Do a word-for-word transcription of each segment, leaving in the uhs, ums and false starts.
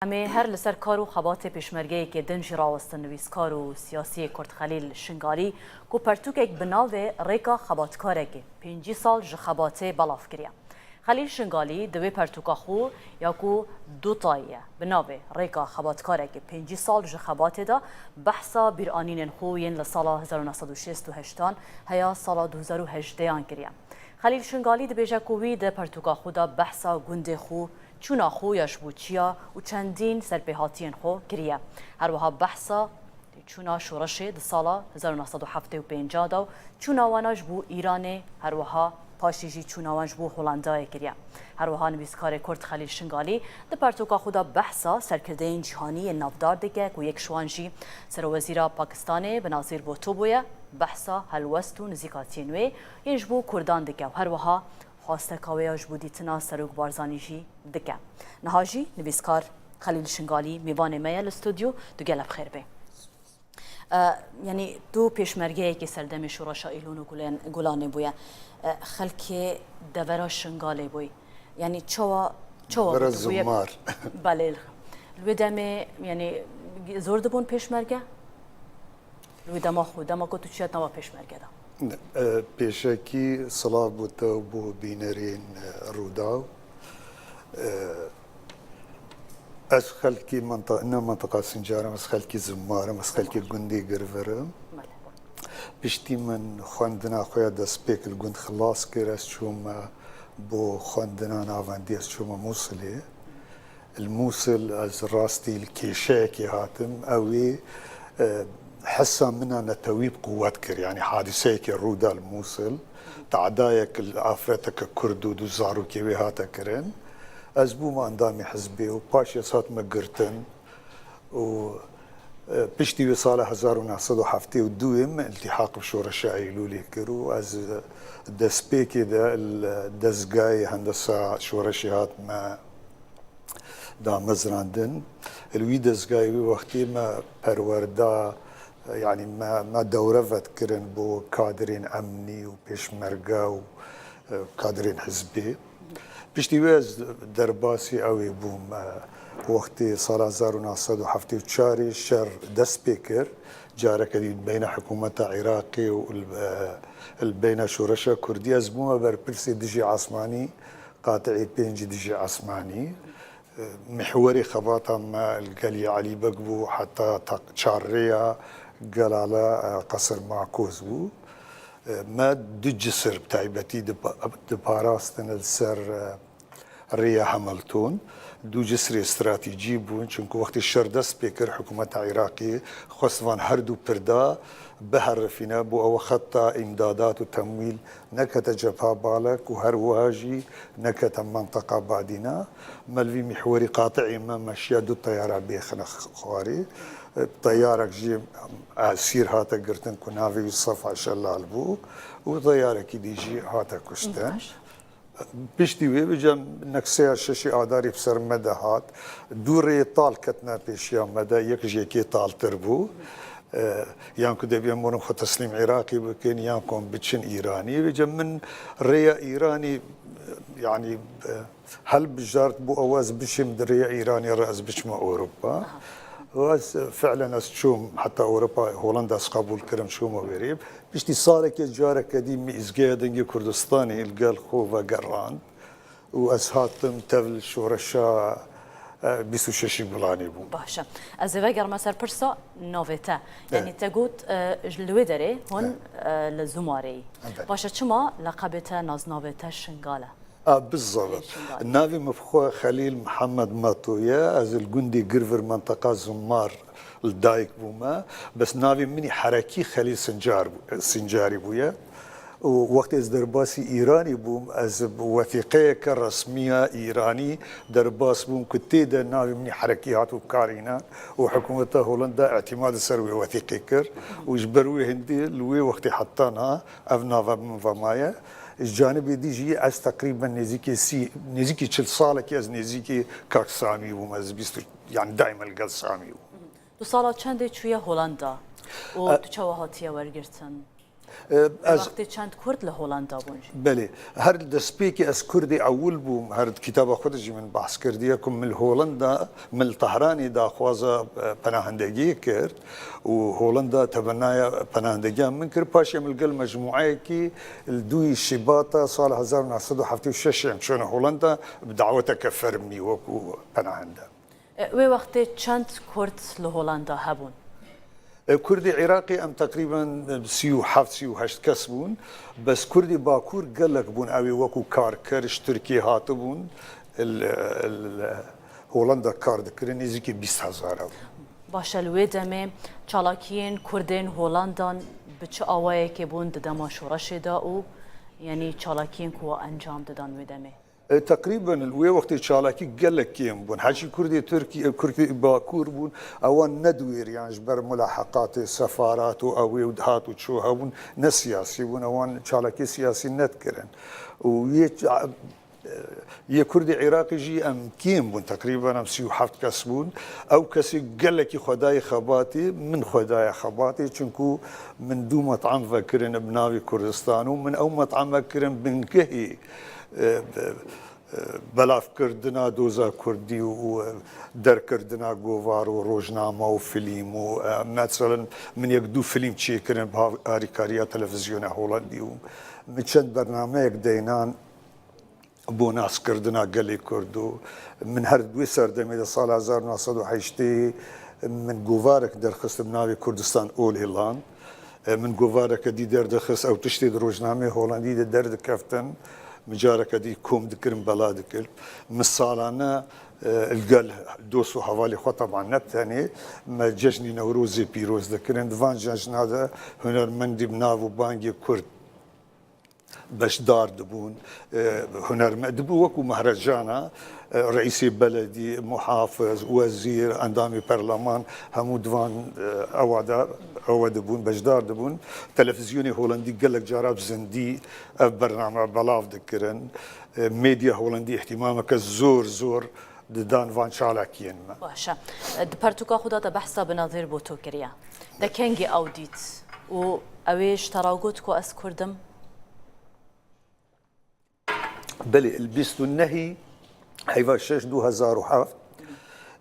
Em ê her li ser kar û xebatê pêşmergeyekê din jî rawestin. Nivîskar û siyasiyê Kurd Xelîl Şingalî ku pertûkek bi navê Rêka Xebatkarekê pêncî sal ji xebatê belav kiriye. Xelîl Şingalî di wê pertûka xwe ya ku dutayî ye bi navê Rêka Xebatkarekê pêncî sal ji xebatê de behsa bîranînên xwe yên li sala hezar û neh sed û şêst û heştan heya sala du hezar û hejdeyan kiriye. Xelîl Şingalî dibêje ku wî di pertûka xwe de behsa gundê xwe, çûna xwe ya ji bo çiya û çendîn serpêhatiyên xwe kiriye. Her wiha behsa çûna şoreşê di sala hezar û neh sed û heftê û pênc de û çûna wana ji bo Îranê, her wiha paşê jî çûna wan ji bo Holandayê kiriye. Her wiha nivîskarê Kurd Xelîl Şingalî di pertûka xwe de behsa serkirdeyên cîhanî yên navdar dike ku yek ji wan jî Serwezîra Pakistanê Benazîr Bhutto bûye, behsa helwest û nizîkatiyên wê yên ji bo Kurdan dike û her wiha xwasteka wê ya ji bo dîtina Serok Barzanî jî dike. Niha jî nivîskar Xelîl Şingalî mêvanê me ye li stûdyo, tu gelek bi xêr bê. E, yanî tu pêşmergeyekî serdemê şoreşa Îlûn û Gulen-, Gulanê bûye. E, xelkê devera Şingalê bûyî. Yanî çawa, çawa Devera bû tu bûye? Zimmar. Belê. Li wê demê, yanî zor dibûn pêşmerge? Li wê dema xwe, dema ku tu çiya nava pêşmerge de? E, pêşekî silav bo te û bo bînerên, e, Rûdaw. E, ez xelkî menta-, ne mentiqa Sincar im, ez xelkî Zimmar im, ez xelkî gundê Girvir im. Belê. Piştî min xwendina xwe ya destpêk li gund xilas kir, ez çûme bo xwendina navendî, ez çûme Mûsilê. Li Mûsil ez rastî li kêşeyekê hatim. Ew ê, e, hisa min a netewî bi quwet kir. Yanî hadiseyekê rû da li Mûsil. Tadayek li afreteke Kurd û du zarokê wê hate kirin. Ez bûme endamê hizbê û paşê ez hatime girtin. Û, e, piştî wê sala hezar û neh sed û heftê û du min îltîhaq bi şoreşa Eylûlê kir û ez, e, destpêkê de li dezgayê hendesa şoreşê hatime damezrandin. Li wî dezgayê wî wextê me perwerda, yanî me, me dewre vedkirin bo kadirên emnî û pêşmerge û, e, kadirên hizbê. Piştî wê ez derbasî ew ê bûm. E, wextê sala hezar û neh sed û heftê û çarê şer dest pê kir. Careke dî beyna hikûmeta Iraqê û li, e, li beyna şoreşa Kurdî ez bûme berpirsê dijî esmanî. Qatî pêncî dijî esmanî. Mihwerê xebata me li gelî Elî Beg bû heta ta-, çarrêya Gelala, e, Qesir Makoz bû. E, me du cisir bi taybetî dipa-, diparastin li ser, e, rêya Hamilton. Du cisrê stratejî bûn, çunku wextê şer dest pê kir, hikûmeta Iraqê xwest van her du pirda biherifîne, bo ewe xeta îmdadat û temwîl nekete Cebha Balek û her wiha jî nekete menteqa Badîna. Me li vî mihwerî qatî me meşiya du teyara bêxine xwarê. Teyarek jî esîr hate girtin ku navê wî Sefa Şelal bû û teyarekî dî jî hate kuştin. Baş. Piştî wê, vêca nekseya şeşê Adarê bi ser me de hat. Du rêyê tal ketine pêşiya me de, yek ji yekê taltir bû. E, yan ku debiyan werin xwe teslîm Iraqê bikin, yan ku em biçin Îranê. Vêca min rêya Îranê, yanî, e, helbijart bo ew ez biçim di rêya Îranê re ez biçime Ewropa. Aha. Û ez, e, fi'len ez çûm heta Ewropa, Holanda ez qebûl kirim, çûme wêrê. Piştî salekê careke dî min îzgeya Dengê Kurdistanê li gel xwe vegerand û ez hatim tev li şoreşa, e, bîst û şeşî Gulanê bûm. Baş e. Ez ê vegerime ser pirsa navê te. Yanî Evet. te got, e, ji li wê derê hûn, Evet. e, li Zumarê yî. Evet. Baş e, çima leqebê te, naznavê te Şingal e? A, bizavet. Şingal. Navê min bi xwe Xelîl Mihemed Meto ye. Ez li gundê Girvir, menteqa Zumar li dayik bûme. Bes navê min î herekî Xelîl Sincar bû-, Sincarî bûye. Û wextê ez derbasî Îranî bûm, ez bi wethîqeyeke resmî ya Îranî derbas bûm ku tê de navê min î herekî hat û karîna û hikûmeta Holanda îtîmad li ser wê wethîqê kir û ji ber wê hindî li wê wextê heta niha ev nava min ve maye. Ji canibê dî jî ez teqrîben nêzîkî sî, nêzîkî çil salekî ez nêzîkî kak Samî bûm. Ez bîst, yanî daîme li gel Samî bûm. Tu sala çendê çûye Holanda û E- tu çawa hatiye wergirtin? E, Wê ez wextê çend Kurd li Holanda bûn jî? Belê. Her destpêkê ez Kurdê ewil bûm. Her di kitaba xwe de jî min behs kirdiye ku min li Holanda, min li Tehranê daxwaza, e, penahendegiyê kir û Holanda tebenaya penahendegiya min kir. Paşê em li gel mecmûeyekî li duyê Şibata sala hezar û neh sed û heftê û şeş em çûne Holanda bi daweteke fermî wekû penahende. E, wê wextê çend Kurd li Holanda hebûn? E, Kurdê Iraqê em teqrîben, e, sî û heft, sî û heşt kes bûn. Bes Kurdê Bakur gelek bûn, ew ê wekû karker ji Tirkiyê hatibûn, li, li Holanda kar dikirin, nêzîkî bîst hezar hebûn. Baş e, li wê demê çalakiyên Kurdên Holandan bi çi awayekê bûn di dema şoreşê de û, yanî, çalakiyên ku we encam didan wê demê? E, teqrîben li wê wextê çalakî gelek kêm bûn. Heçî Kurdê Tirkî, e, Kurdê Bakur bûn, ewan nediwêriyan ji ber mulaheqatê sefarat û ew ê û dihat û çû hebûn, ne siyasî bûn, ewan çalakî siyasî nedikirin. Û yê ça-, e, yê Kurdê Iraqî jî em kêm bûn, teqrîben em sî û heft kes bûn. Ew kesê gelekî xwe dayê xebatê, min xwe daye xebatê, çinku min du met'em vekirin bi navê Kurdistan û min ew met'em vekirin bingehê, e, belavkirina doza kurdî û derkirina govar û rojname û filîm û, e, meselen, min yek du filîm çêkirin bi harîkariya televîzyona Holandî û min çend bernameyek deynan bo naskirina gelê Kurd û min her di wê serdemê de sala hezar neh sed û heştê min govarek derxist bi navê Kurdistan Olê Lan. E, min govareke dî derdixist, ew tiştê di rojnameyê Holandî de derdikeftin, min careke dî kom dikirin, bela dikir. Min salane, e, li gel dost û hevalê xwe, teban ne tenê, me cejnî Newrozê pîroz dikirin. Di van cejna de hunermendî bi nav û bangê Kurd beşdar dibûn. E, hunerme-, dibû wekû mehrecana, e, reîsê beledî, muhafiz, wezîr, endamê perleman, hemû di van, e, ewa de, ewe dibûn, beşdar dibûn. Televîzyonê Holandî gelek cara bi zindî ev bername belav dikirin. E, medya Holandî îhtimameke zor, zor didan van çalakiyên me. Baş e. Di pertûka xwe de te behsa Benazîr Bhutto kiriye. Te kengî ew dît û ew ê ji te re got ku ez Kurd im? Belê, li bîst û nehî heyva şeş du hezar û heft,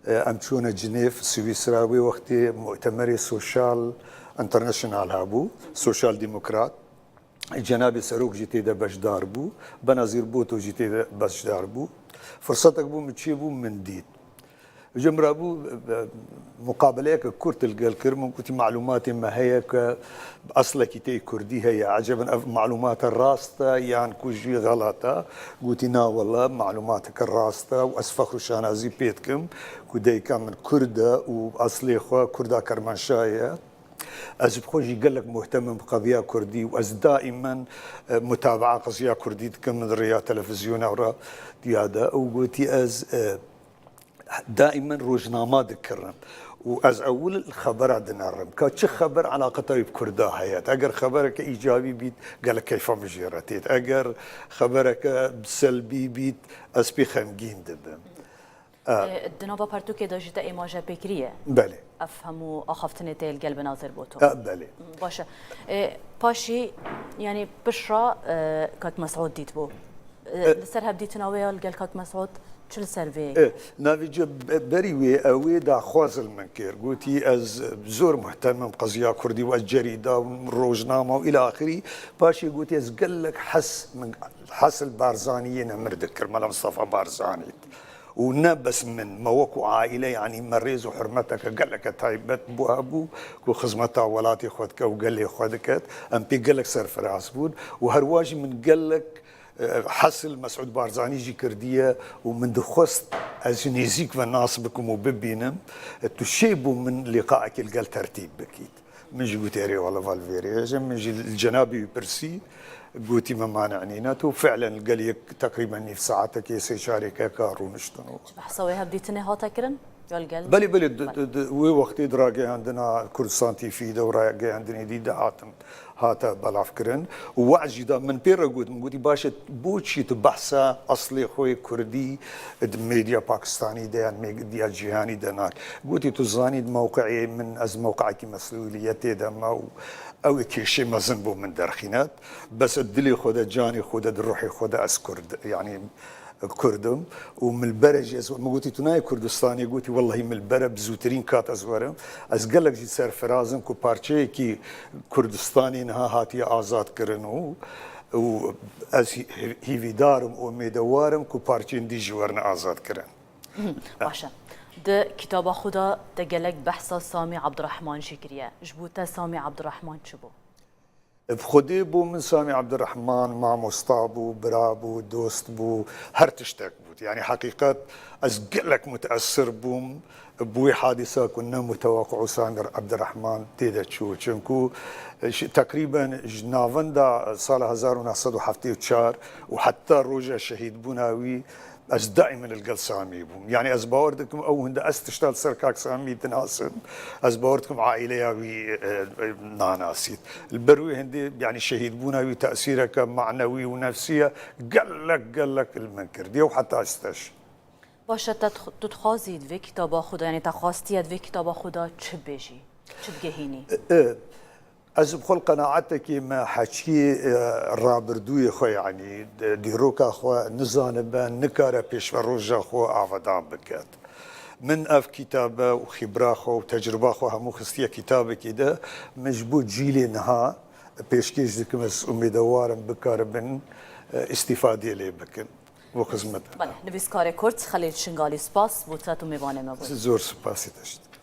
e, em çûne Cinêv, Swîsra, wê wextê mutemerê Sosyal International hebû, Sosyal Demokrat. Cenabê Serok jî tê de beşdar bû, Benazîr Bhutto jî tê de beşdar bû. Firsetek bû min çêbû, min dît. Ji min re bû, e, muqabeleyeke kurt li gel kir, min gotî, malûmatê me heye ke eslekî tê kurdî heye. Eceben ev malûmate rast e yan ku jî xelet e? Gotî, na wele, malûmateke rast e û ez fexr û şanazî pê dikim ku dayika min kurd e û eslê xwe kurda Kermanşahê ye. Ez bi xwe jî gelek muhtem im bi qeziya kurdî û ez daimen, e, mutabaa qeziya kurdî dikim di rêya televîzyona û radyoya de. Û gotî ez, e, daimen rojnama dikirim û ez ewil xebera dinerim. Ka çi xeber eleqeta wî bi kurda heye? Eger xebereke îcabî bît, gelek keyfa min jê re têt. Eger xebereke selbî bît, ez pê xemgîn dibim. E, di nava pertûkê de jî te êmaje pê kiriye. Belê. Ev hemû axaftinê tê li gel Benazir Bhutto. E, belê. Baş e. E, paşî, yanî piştre, e, kak Mesûd dîtbû. E, e, li ser hevdîtina wê ya li gel kak Mesûd çi li ser vê? E, navê ci be-, berî wê ew ê daxwaz li min kir. Gotî, ez zor muhtem im qeziya kurdî û ez cerîda û rojname û îla axirî. Paşê gotî, ez gelek hes, min hes li Barzanî yê nemir dikir, Mela Mistefa Barzanî. Û ne bes min, me wekû aîle, yanî me rêz û hurmeteke geleke taybet bo hebû ku xizmeta welatê xwe dike û gelê xwe diket. Em pê gelek serfiraz bûn û herwa jî min gelek, e, hes li Mesûd Barzanî jî kirdiye û min dixwest ez ji nêzîk ve nas bikim û bibînim. E, tu şêbû min lîqaekê li gel tertîb bikît. Min jî gotî, erê wele, va li vêrê ez im. Min jî li cenabê wî pirsî, gotî, me mane nîne. Tu fi'len li gel yek teqrîben nîv saetekê, sê çarêkeka rûniştin û. Behsa wê hevdîtinê hate kirin? Ya li gel? Belê, belê, di, di, di, wê wextê di ragihandina Kurdistan T V de û ragihandinê dî de hatin, hate belavkirin. Û waz jî da, min pê re got, min gotî, baş e, boçî tu behsa eslê xwe yê kurdî di medya Pakistanî de yan medya cîhanî de nak? Gotî, tu zanî di mewqeyê min, ez mewqeyekî mesûliyetê de me û Ew ê kêşê mezin bo min derxînet. Bes di dilê xwe de, canê xwe de, di ruhê xwe de ez Kurd, yanî Kurd im. Û min li bere jî ez, min gotî, "Tu nayê Kurdistanê?" Gotî, "Wellahî min li bere bi zûtirîn kat ez werim." Ez gelek jî serfiraz im ku parçeyekî Kurdistanê niha hatiye azad kirin û, û ez hî-, hîvîdar im, umêdewar im ku parçeyên dî jî werin azad kirin. Baş e. Di kitaba xwe de te gelek behsa Samî Abdurrahman jî kiriye. Ji bo te Samî Abdurrahman çi bû? Bi xwedê bo min Samî Abdurrahman mamosta bû, bira bû, dost bû, her tiştek bû. Yanî heqîqet ez gelek mutesir bûm bi wê hadîsa ku ne muteweqî Samî Abdurrahman tê de çû. Çunku, e, ji, teqrîben ji navenda sala hezar û neh sed û heftê û çar û heta roja şehîdbûna wî, ez daîmen li gel Samî bûm. Yanî ez bawer dikim ew hinde ez tişta li ser kak Samî dinasim. Ez bawer dikim aileya wî, e, e, nanasît. Li ber wê hindê, yanî şehîdbûna wî tesîreke manewî û nefsî ye, gelek, gelek li min kirdiye û heta êsta jî. Baş e, te dix-, tu dixwazî di vê kitaba xwe de, yanî te xwastiye di vê kitaba xwe de çi bêjî, çi digehînî? E, Ez bi xwe li qenaetekê me heçî, e, rabirdûyê xwe, yanî, e, dîroka xwe nizanibe, nikare pêşveroja xwe avidan biket. Min ev kitabe û xîbra xwe û tecrûba xwe hemû xistiye kitabekê de, min ji bo cîlê niha pêşkêş dikim, ez umêdewar im bikaribin, e, îstîfadeyê lê bikin. Bo xizmet. Belê, nivîskarê Kurd Xelîl Şingalî, spas bo te tu mêvanê me bû. Zor spasî te jî dikim.